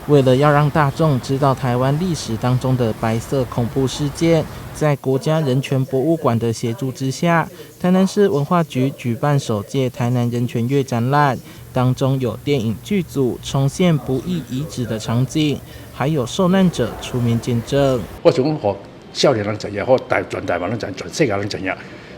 為了要讓大眾知道台灣歷史當中的白色恐怖事件，在國家人權博物館的協助之下，台南市文化局舉辦首屆台南人權月展覽，當中有電影劇組重現不義遺址的場景，還有受難者出面見證。我想講，予少年人知影，予全台灣人知影，全世界人知影，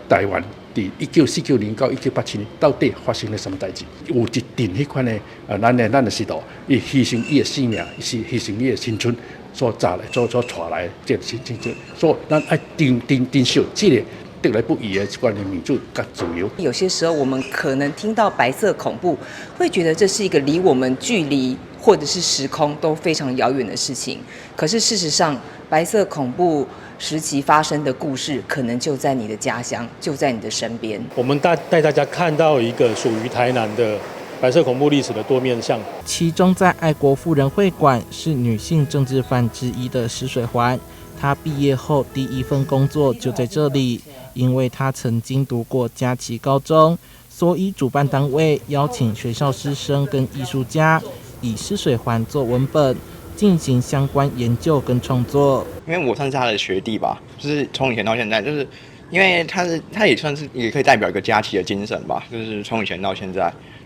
台灣佇1949年到1987年到底發生了什麼代誌？有一陣彼款的，咱的時代，伊犧牲伊的生命，是犧牲伊的青春，所帶來、所帶來這個青春，所以咱愛珍珍珍惜這個得來不易的這款的民主佮自由。有些時候，我們可能聽到白色恐怖，會覺得這是一個離我們距離或者是時空都非常遙遠的事情。可是事實上，白色恐怖時期發生的故事，可能就在你的家鄉，就在你的身邊。我們帶大家看到一個屬於台南的白色恐怖歷史的多面向。其中，在愛國婦人會館是女性政治犯之一的施水環，她畢業後第一份工作就在這裡，因為她曾經讀過嘉琪高中，所以主辦單位邀請學校師生跟藝術家以施水環做文本，進行相關研究跟創作。因為我算是他的學弟吧，就是從以前到現在，就是因為他也算是也可以代表一個嘉琪的精神吧，就是從以前到現在，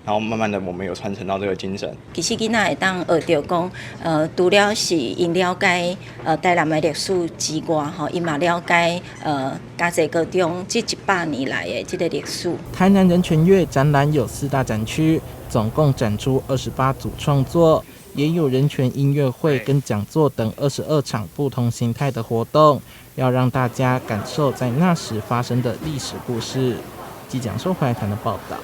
然後慢慢的我們有傳承到這個精神。其實囡仔會當學著講，除了是𪜶了解台南的歷史之外，吼，伊嘛了解嘉濟高中這100年來的這個歷史。台南人權月展覽有四大展區，總共展出28組創作。也有人權音樂會跟講座等22場不同形態的活動，要讓大家感受在那時發生的歷史故事。記者說回來談的報道。